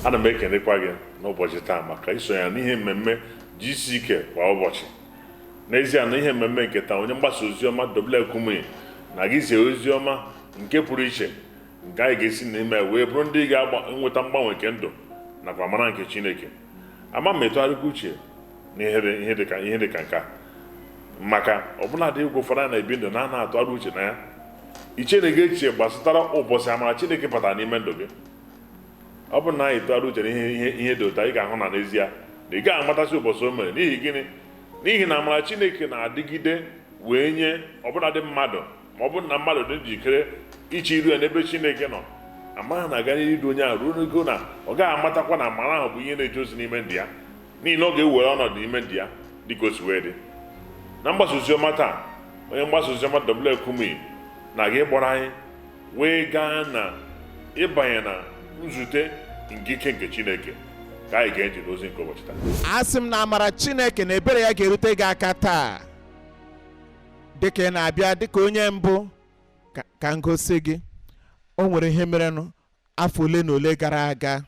Ana m ekenekwa gị n'ụbọchị taa maka isonye n'ihe mmemme GCK kwa ụbọchị. N'ezie, na ihe mmemme nke taa, onye mgbasa oziọma W. Kumuyi na gị zie oziọma nke pụrụ iche nke anyị ga-esi n'ime wee bụrụ ndị ga-enweta mgbanwe nke ndụ nakwa amara nke Chineke. Ama m etụgharịkwa uche n'ihe dị ka nke a, maka ọbụladị oge ụfọdụ a na-ebi ndụ na a na-atụgharị uche na ya. Iche na gị echiche gbasatara ụbọchị amara Chineke batara n'ime ndụ gị. Ọ bụrụ na anyị tụgharị uche n'ihe ihe dị ụtọ, ị ga-ahụ na n'ezie na ị gaghị amatasị ụbọchị o mere. N'ihi gịnị? N'ihi na amara Chineke na-adịgide wee nye ọbụladị mmadụ, ma ọ bụrụ na mmadụ dị njikere iche iru ya n'ebe Chineke nọ. Amara na-aga n'ihu idu onye ahụ ruo n'ogo na ọ gaghị amatakwa na amara ahụ bụ ihe na-eje ozi n'ime ndụ ya, n'ihi na ọ ga-ewere ọnọdụ n'ime ndụ ya dịka o si wee dị. Na mgbasa oziọma taa, onye mgbasa oziọma W. Kumuyi na-aga ịkpọrọ anyị wee gaa na ịbanye na nzute nke ike nke Chineke. Ka anyị ga-eji n'ozi nke ụbọchị taa. Asị m na amara Chineke na ebere ya ga-erute gị aka taa dịka ị na-abịa dịka onye mbụ. Ka m gosi gị, o nwere ihe merenụ afọ ole na ole gara aga.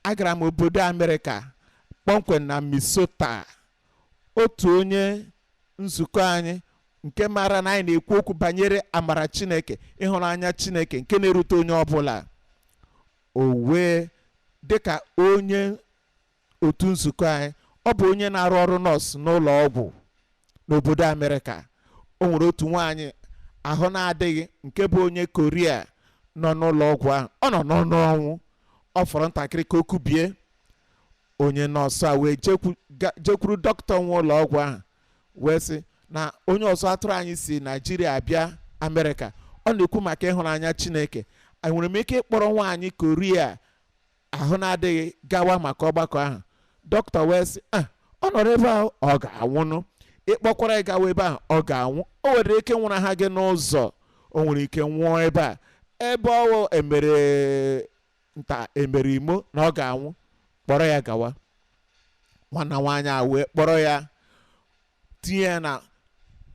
Agara m obodo Amerịka, kpọmkwem na Minnesota. Otu onye nzukọ anyị nke maara na anyị na-ekwu okwu banyere amara Chineke, ịhụnanya Chineke nke na-erute onye ọbụla, o wee dịka onye otu nzukọ anyị. Ọ bụ onye na-arụ ọrụ nọọsụ n'ụlọ ọgwụ n'obodo Amerịka. O nwere otu nwaanyị ahụ na-adịghị nke bụ onye Koria nọ n'ụlọ ọgwụ ahụ. Ọ nọ n'ọnụ ọnwụ, ọ fọrọ ntakịrị ka o kubie. Onye nọọsụ a wee jekwuru dọkịta nwe ụlọ ọgwụ ahụ wee sị na onye ọzọ atụrụ anyị si Naijiria bịa Amerịka, ọ na-ekwu maka ịhụnanya Chineke, enwere m ike ịkpọrọ nwaanyị Koria ahụ na-adịghị gawa maka ọgbakọ ahụ? Dọkịta wee sị, "Ah, ọ nọrọ ebe ahụ, ọ ga-anwụnụ. Ịkpọkwara ya gawa ebe ahụ, ọ ga-anwụ. O nwere ike nwụrụ ha gị n'ụzọ, o nwere ike nwụọ ebe a, ebe ọ emere nta emere imo na ọ ga-anwụ. Kpọrọ ya gawa." Nwanna nwaanyị a wee kpọrọ ya tinye ya na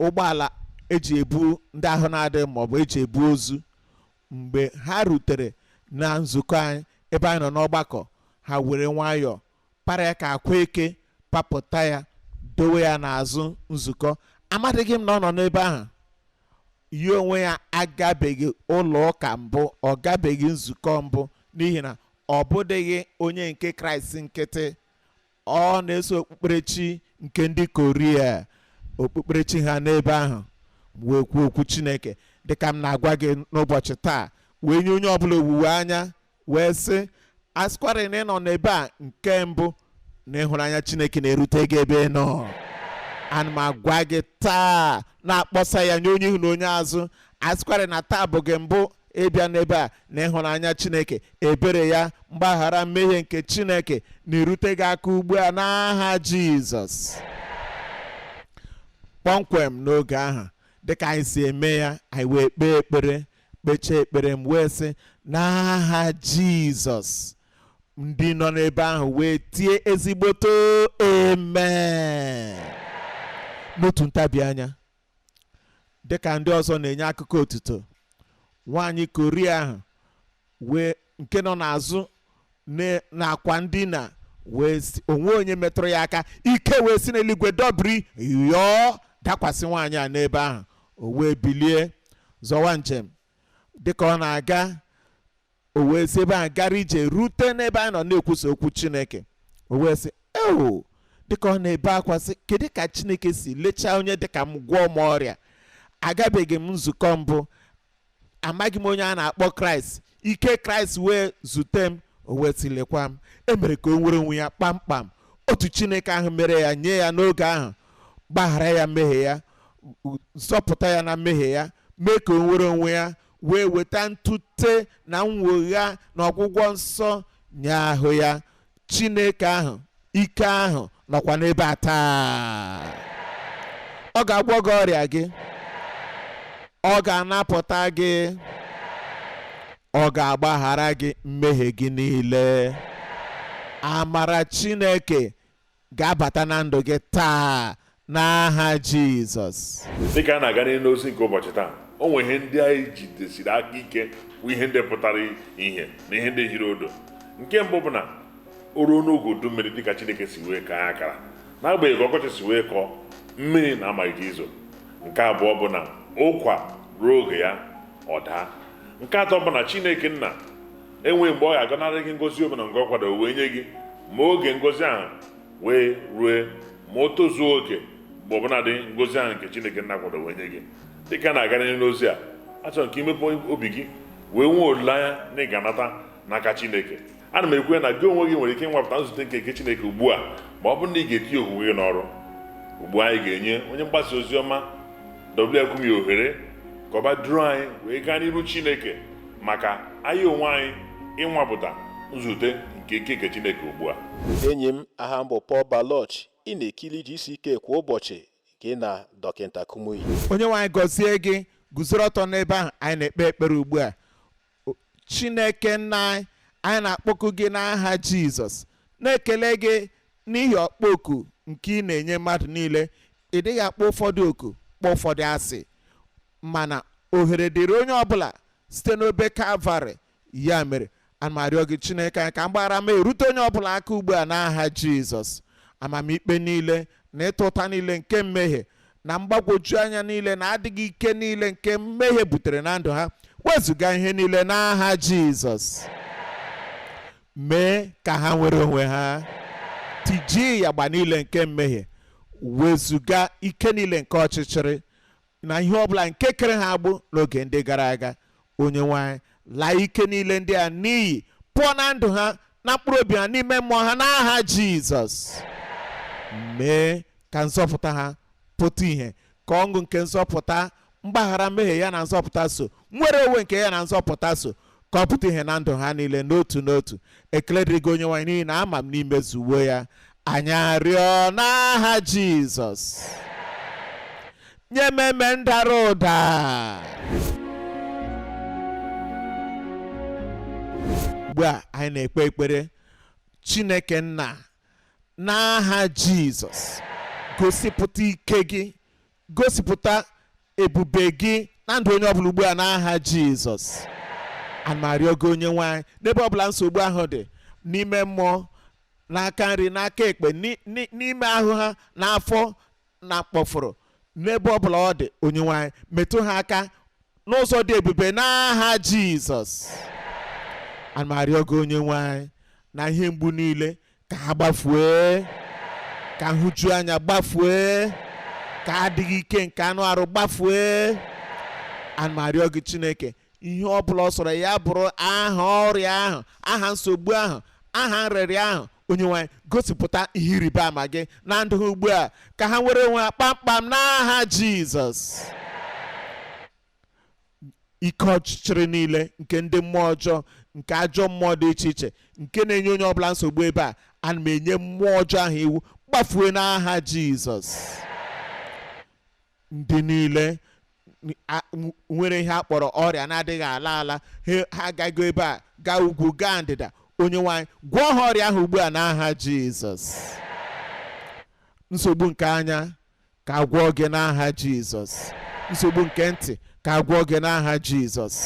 ụgbọala eji ebu ndị ahụ na-adịghị maọbụ eji ebu ozu. Mgbe ha rutere na nzukọ anyị ebe anyị nọ n'ọgbakọ, ha were nwayọọ para ya ka akwa eke, papụta ya, dowe ya n'azụ nzukọ. Amadịghị m na ọ nọ n'ebe ahụ. Ya onwe ya agabeghị ụlọ ụka mbụ, ọ gabeghị nzukọ mbụ, n'ihi na ọ bụdịghị onye nke Kraịst nkịtị. Ọ na-eso okpukperechi nke ndị Koria, okpukperechi ha n'ebe ahụ. Wee kwuo okwu Chineke dịka m na-agwa gị n'ụbọchị taa, wee nye onye ọbụla owuwe anya, wee sị, asịkwarị na ị nọ n'ebe a nke mbụ, na ịhụnanya Chineke na-erute gị ebe ị nọ. Ana m agwa gị taa, na-akpọsa ya nye onye ihu na onye azụ, asịkwarị na taa bụ gị mbụ ịbịa n'ebe a, na ịhụnanya Chineke, ebere ya, mgbaghara mmehie nke Chineke na-erute gị aka ugbu a n'aha Jizọs. Kpọmkwem n'oge ahụ, dịka anyị si eme ya, anyị wee kpee ekpere. Kpechaa ekpere, m wee sị, "N'aha Jizọs." Ndị nọ n'ebe ahụ wee tie ezigboto amen. N'otu ntabi anya, dịka ndị ọzọ na-enye akụkọ otuto, nwaanyị Koria ahụ wee nke nọ n'azụ n'akwa ndina wee onwe onye metụrụ ya aka, ike wee si n'eluigwe dọbiri yọọ dakwasị nwaanyị a n'ebe ahụ. O wee bilie zọwa njem. Dịka ọ na-aga, o wee si ebe ahụ gara ije rute n'ebe anyị nọ na-ekwusa okwu Chineke. O wee sị, "Eo," dịka ọ na-ebe akwa, sị, "Kedu ka Chineke si lechaa onye dịka m gwọọ m ọrịa? Agabeghị m nzukọ mbụ, amaghị m onye a na-akpọ Kraịst. Ike Kraịst wee zute m." O wee sị, "Lekwa m." E mere ka o nwere onwe ya kpamkpam. Otu Chineke ahụ mere ya nye ya n'oge ahụ, gbaghara ya mmehie ya, zọpụta ya na mmehie ya, mee ka o nwere onwe ya, wee weta ntute na mwogha na ọgwụgwọ nsọ nye ahụ ya. Chineke ahụ, ike ahụ nọkwa n'ebe a taa. Ọ ga-agwọ gị ọrịa gị, ọ ga-anapụta gị, ọ ga-agbaghara gị mmehie gị niile. Amara Chineke ga-abata na ndụ gị taa n'aha Jizọs. Dịka a na-aga n'ihu n'ozi nke ụbọchị taa, o nwere ihe ndị anyị jidesiri aka ike bụ ihe ndị pụtara ihe na ihe ndị hiri odo. Nke mbụ bụ na o ruo n'oge udu mmiri, dịka Chineke si wee kaa akara, n'agbanyeghị ka ọkọchị si wee kọọ, mmiri na-amalite izo. Nke abụọ bụ na ụkwa ruo oge ya, ọ daa. Nke atọ bụ na Chineke nna enweghị mgbe ọ ga-agọnarị gị ngozi ọbụla nke ọ kwadoro wee nye gị, ma oge ngozi ahụ wee rue, ma o tozuo oke, mgbe ọbụla dị ngozi ahụ nke Chineke nna kwadoro wee nye gị. Dịka na-aga n'ihu n'ozi a, achọrọ ka imepe obi gị wee nwee olileanya na ị ga-anata n'aka Chineke. Ana m ekwe na gị onwe gị nwere ike ịnwapụta nzute nke Chineke ugbu a, ma ọ bụrụ na ị ga-etinye okwukwe gị n'ọrụ. Ugbu a anyị ga-enye onye mgbasa ozi ọma W. Kumuyi ohere ka ọ ba duru anyị wee gaa n'iru Chineke maka anyị onwe anyị ịnwapụta nzute nke ike nke Chineke ugbu a. Enyi m, aha m bụ Paul Baloch. Ị na-ekiri GCK kwa ụbọchị, gị na Dọkịta Kumuyi. Onye nwe anyị gọzie gị. Guzoro ọtọ n'ebe ahụ, anyị na-ekpe ekpere ugbu a. Chineke nna anyị, anyị na-akpọku gị n'aha Jizọs, na-ekele gị n'ihi ọkpọ oku nke ị na-enye mmadụ niile. Ị dịghị akpọ ụfọdụ oku, kpọọ ụfọdụ asị, mana ohere dịrị onye ọbụla site n'obe Kalvarị. Ya mere, ana m arịọ gị, Chineke anyị, ka mgbaghara m erute onye ọbụla aka ugbu a n'aha Jizọs. Amamikpe niile na ịta ụta niile nke mmehie na mgbagwoju anya niile na adịghị ike niile nke mmehie butere na ndụ ha, wezụga ihe niile n'aha Jizọs. Mee ka ha nwere onwe ha. Tijie yagba niile nke mmehie, wezụga ike niile nke ọchịchịrị na ihe ọbụla nke kere ha agbụ n'oge ndị gara aga. Onye nwe anyị, laa ike niile ndị a n'iyi, pụọ na ndụ ha, na mkpụrụ obi ha, n'ime mmụọ ha, n'aha Jizọs. Mee ka nzọpụta ha pụta ìhè, ka ọṅụ nke nzọpụta, mgbaghara mmehie ya na nzọpụta so, nwere onwe nke ya na nzọpụta so, ka ọ pụta ìhè na ndụ ha niile n'otu n'otu. Ekele dịrị gị, onye nwe anyị, n'ihi na ama m n'imezuwo ya. Anyị arịọ n'aha Jizọs. Nye ememe ndara ụda. Ugbu a anyị na-ekpe ekpere. Chineke nna, n'aha Jizọs, gosipụta ike gị, gosipụta ebube gị na ndụ onye ọbụla ugbu a n'aha Jizọs. Ana m arịọ gị, onye nwe anyị, n'ebe ọbụla nsogbu ahụ dị, n'ime mmụọ, n'aka nri, n'aka ekpe, n'ime ahụ ha, n'afọ na mkpọfụrụ, n'ebe ọbụla ọ dị, onye nwe anyị, metụ ha aka n'ụzọ dị ebube n'aha Jizọs. Ana m arịọ gị, onye nwe anyị, na ihe mgbu niile ka ha gbafue, ka nhụju anya gbafue, ka adịghị ike nke anụ arụ gbafue. Ana m arịọ gị, Chineke, ihe ọbụla ọ sọrọ ya bụrụ aha ọrịa ahụ, aha nsogbu ahụ, aha nrịrịa ahụ, onye nwe anyị, gosipụta ihe ịrịba ama gị na ndụ ha ugbu a, ka ha nwere onwe ha kpamkpam n'aha Jizọs. Ike ọchịchịrị niile nke ndị mmụọ ọjọọ, nke ajọ mmụọ dị iche iche nke na-enye onye ọbụla nsogbu ebe a, ana m enye mmụọ ọjọọ ahụ iwu, gbafue n'aha Jizọs. Ndị niile nwere ihe a kpọrọ ọrịa na-adịghị ala ala, ha agaghị ebe a, gaa ugwu, gaa ndịda, onye nwe anyị, gwọọ ha ọrịa ahụ ugbu a n'aha Jizọs. Nsogbu nke anya, ka gwọọ gị n'aha Jizọs. Nsogbu nke ntị, ka gwọọ gị n'aha Jizọs.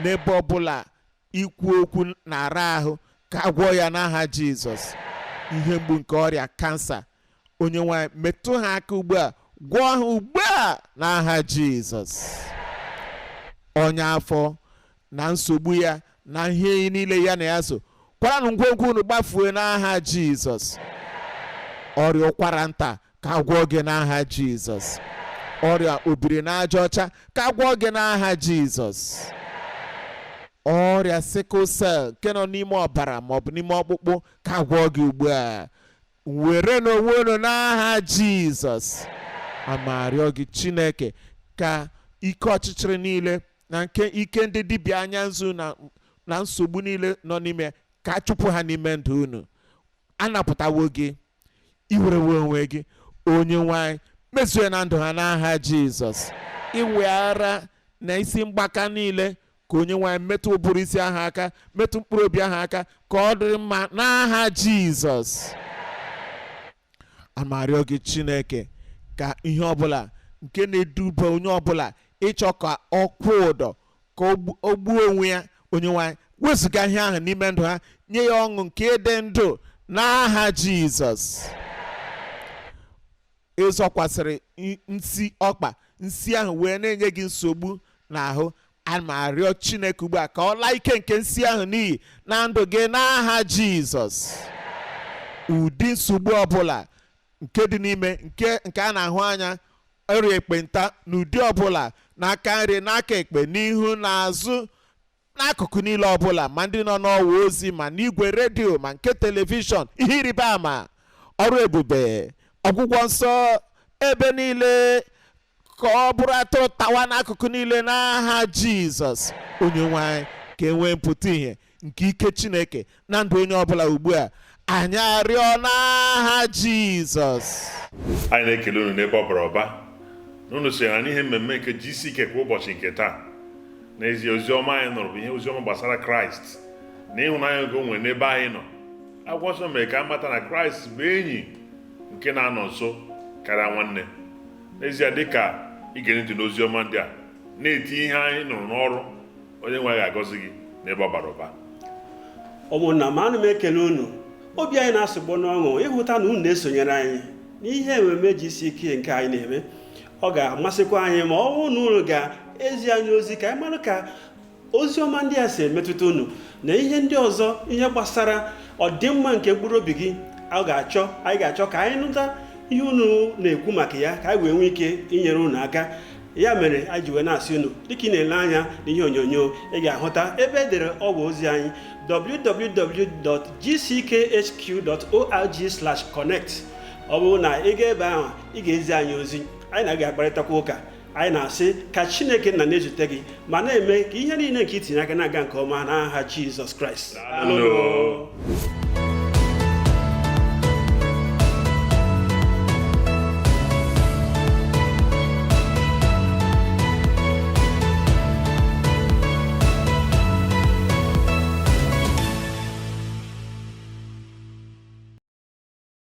N'ebe ọbụla ikwu okwu na-ara ahụ, ka gwọọ ya n'aha Jizọs. Ihe mgbu nke ọrịa kansa, onye nwe anyị, metụ ha aka ugbu a, gwọọ ha ugbu a n'aha Jizọs. Ọnya afọ na nsogbu ya na ihe niile ya na ya so, kwaranụ ngwongwo unu gbafue n'aha Jizọs. Ọrịa ụkwara nta, ka gwọọ gị n'aha Jizọs. Ọrịa obiri na aja ọcha, ka gwọọ gị n'aha Jizọs. Ọrịa sickle cell nke nọ n'ime ọbara maọbụ n'ime ọkpụkpụ, ka gwọọ gị ugbu a. Were n'onwe unu n'aha Jizọs. Ama arịọ gị, Chineke, ka ike ọchịchịrị niile na nke ike ndị dibịa anya nzu na nsogbu niile nọ n'ime, ka a chụpụ ha n'ime ndụ unu. Anapụtawo gị, iwerewe onwe gị. Onye nwe anyị, mezue na ndụ ha n'aha Jizọs. Iweghara na isi mgbaka niile, ka onye nwe anyị metụ ụbụrụ isi ahụ aka, metụ mkpụrụ obi ahụ aka, ka ọ dịrị mma n'aha Jizọs. Ana m arịọ gị, Chineke, ka ihe ọbụla nke na-eduba onye ọbụla ịchọ ka ọ kwụọ ụdọ, ka o gbuo onwe ya, onye nwe anyị, Wezụga ihe ahụ n'ime ndụ ha, nye ya ọṅụ nke ịdị ndụ n'aha Jizọs. Ịzọkwasịrị nsi ọkpa, nsi ahụ wee na-enye gị nsogbu n'ahụ, ana m arịọ Chineke ugbu a ka ọ laa ike nke nsi ahụ n'iyi na ndụ gị n'aha Jizọs. Ụdị nsogbu ọbụla nke dị n'ime nke a na-ahụ anya, ọrịa ekpenta n'ụdị ọbụla, n'aka nri, n'aka ekpe, n'ihu, n'azụ, n'akụkụ niile ọbụla, ma ndị nọ n'ọwa ozi, ma n'igwe redio, ma nke telivishọn, ihe ịrịba ama, ọrụ ebube, ọgwụgwọ nsọ ebe niile, ka ọ bụrụ atụrụ tawa n'akụkụ niile n'aha Jizọs. Onye nwe anyị, ka e nwee mpụta ihe nke ike Chineke na ndụ onye ọbụla ugbu a, anyị arịọ n'aha Jizọs. Anyị na-ekele unu n'ebe ọ bara ụba na unu sonyere n'ihe mmemme nke GCK kwa ụbọchị nke taa. N'ezie, oziọma anyị nụrụ bụ ihe oziọma gbasara Kraịst na ịhụnanya nke o nwere n'ebe anyị nọ. Akwụkwọ nsọ mere ka a mata na Kraịst bụ enyi nke na-anọ nso karịa nwanne. N'ezie, dịka ige ntị n'oziọma ndị a, na-eti ihe anyị nụrụ n'ọrụ, onye nwe anyị ga-agọzi gị n'ebe ọ bara ụba. Ụmụnna m, ana m ekele unu. Obi anyị na-asụgbọ n'ọṅụ ịhụta na unu na-esonyere anyị n'ihe ememe GCK nke anyị na-eme. Ọ ga-amasịkwa anyị ma ọ bụrụ na unu ga-ezi anyị ozi ka anyị mara ka ozi ọma ndị a si emetụta unu na ihe ndị ọzọ, ihe gbasara ọdịmma nke mkpụrụ obi gị. A ga-achọ anyị ga-achọ ka anyị nụta ihe unu na-ekwu maka ya, ka anyị wee nwee ike inyere unu aka. Ya mere anyị ji wee na-asị unu, dịka ị na-ele anya n'ihe onyonyo, ị ga-ahụta ebe edere ọwa ozi anyị, www.gckhq.org/connect. Ọ bụrụ na ị gaa ebe ahụ, ị ga-ezi anyị ozi, anyị na ga-akparịtakwa ụka. Anyị na-asị ka Chineke nna na-ezute gị ma na-eme ka ihe niile nke itinye aka na-aga nke ọma n'aha Jizọs Kraịst. Daalụ.